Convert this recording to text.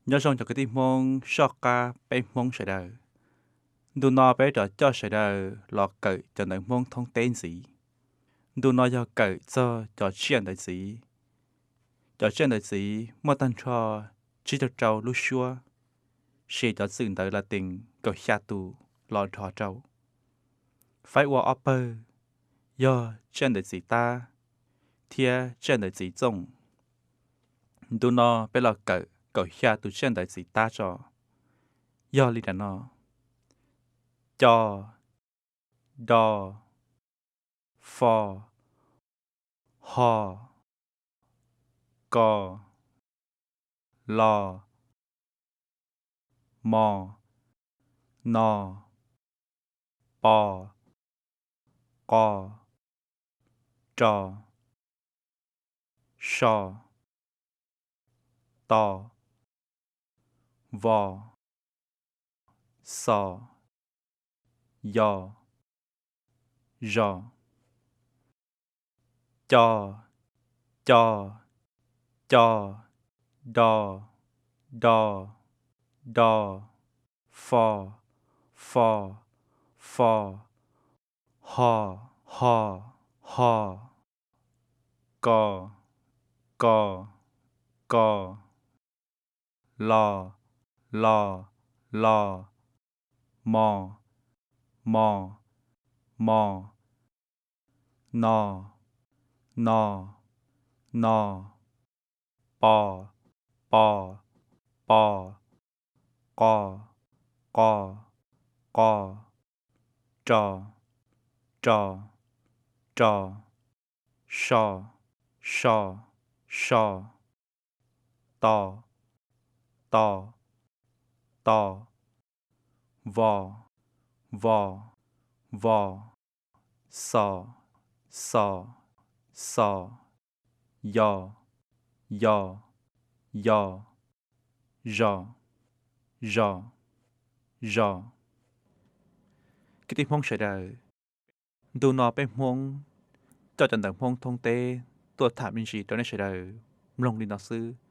Nyob zoo cov kwv tij Hmoob soj qab peb Hmoob sawv daws. Ntu no peb rov coj sawv daws los kawm cov ntawv Hmoob thoob teb ntxiv. Ntu no yog kawm txog cov tsiaj ntawv txiv. Cov tsiaj ntawv txiv muaj tag nrho tsib caug rau lub suab, siv cov txwm ntawv Latin kaum xya tus los dhos rau. Faib ua ob pawg, yog tsiaj ntawv txiv tab thiab tsiaj ntawv txiv txooj. Ntu no peb los kawm kaum xya tus tsiaj ntawv txiv tab tso, yog li ntawm no: co, do, fo, ho, ko, lo, mo, no, po, qo, ro, so, to, vo, xo, yo, zo. Co, co, co, do, do, do, fo, fo, fo, ho, ho, ho, ko, ko, ko, lo, lo, lo, mo, mo, mo, no, no, no, po, po, po, qo, qo, qo, ro, ro, ro, so, so, so, to, to, to, vo, vo, vo, xo, xo, xo, yo, yo, yo, zo, zo, zo. Kwv tij Hmoob sawv daws, ntu no peb Hmoob coj cov ntawv Hmoob thoob teb tuaj tham me ntsis rau nej sawv daws mloog li no xwb.